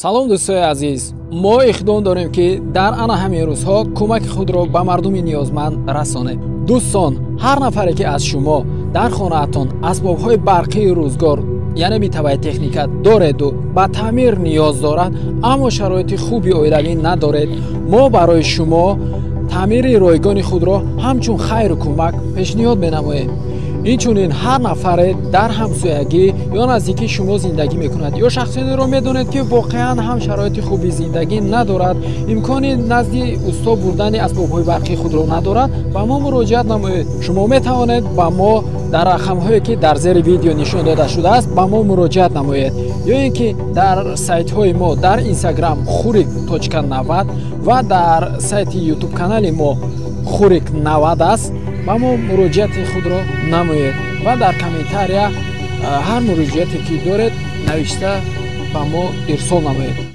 Салом, дӯстои азиз. Мо иқдом дорем, ки дар ана ҳамин рӯзҳо кӯмаки худро ба мардуми ниёзманд расонем. Дӯстон, ҳар нафаре, ки аз шумо дар хонаатон асбобҳои барқии рӯзгор, яъне бытовая техника дореду ба таъмир ниёз дорад, аммо шароити хуби оилавӣ надоред, мо барои шумо таъмири ройгони худро ҳамчун хайру кӯмак пешниҳод менамоем. Инчунин, ҳар нафаре дар ҳамсоягӣ ё наздикии шумо зиндагӣ мекунад ё шахсонеро медонед, ки воқеан ҳам шароити хуби зиндагӣ надорад, имкони назди усто бурдани асбобҳои барқии худро надорад, ба мо муроҷиат намоед. Шумо метавонед ба мо дар рақамҳое, ки дар зери видео нишон дода шудааст, ба мо муроҷиат намоед ё ин ки дар сайтҳои мо дар Инстаграм хурик.90 ва дар сайти Ютуб канали мо хурик 90 аст, ба мо муроҷиати худро намоед ва дар комментария ҳар муроҷиате, ки доред, навишта ба мо ирсол намоед.